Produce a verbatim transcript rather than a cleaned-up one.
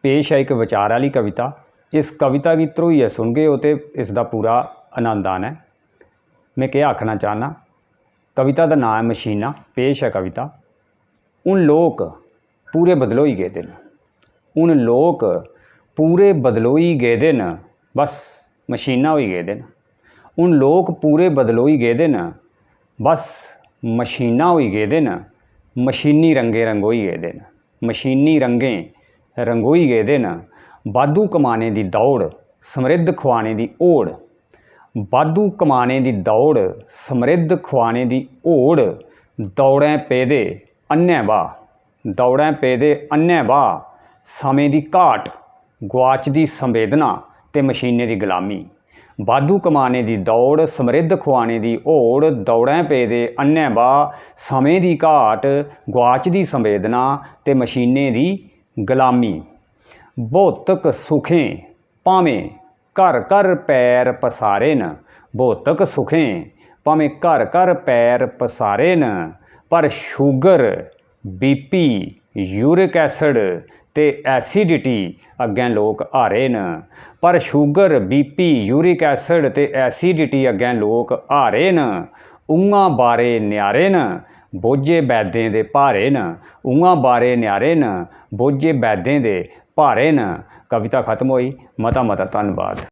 पेश ऐ इक विचार आह्ली कविता। इस कविता गी ध्रोइयै सुनगे ओ ते इसदा पूरा आनंद आना ऐ। में केह् आखना चाह्न्नां, कविता दा नांऽ ऐ मशीनां, पेश ऐ कविता। हून लोक पूरे बदलोई गेदे न। हून लोक पूरे बदलोई गेदे न, बस मशीनां होई गेदे न। हून लोक पूरे बदलोई गेदे न, बस मशीनां होई गेदे न, मशीनी रंगें रंगोई गेदे न, मशीनी रंगें रंगोई गेदे न। बाद्धू कमाने दी दौड़, समृद्ध खुआने दी होड़, बाद्धू कमाने दी दौड़, समृद्ध खुआने दी होड़, दौड़ें पेदे अन्नै बाह्, दौड़ें पेदे अन्नै बाह्, समें दी घाट, गुआचदी संवेदना ते मशीनें दी गुलामी। बाद्धू कमाने दी दौड़, समृद्ध खुआने दी होड़, दौड़ें पेदे अन्नै बाह्, समें दी घाट, गुआचदी संवेदना ते मशीनें दी गुलामी। भौतक सुखें भामें घर घर पैर पसारे न, भौतक सुखें भामें घर घर पैर पसारे न, पर शुगर, बीपी, यूरिक एसिड ते एसिडिटी अग्गें लोक हारे न। पर शुगर, बीपी, यूरिक एसिड ते एसिडिटी अग्गें लोक हारे न। उ'आं बारे न्यारे न, बोझे बैदें दे भारे न। उ'आं बारे न्यारे न, बोझे बैदें दे भारे न। कविता खत्म होई। मता मता धन्नबाद।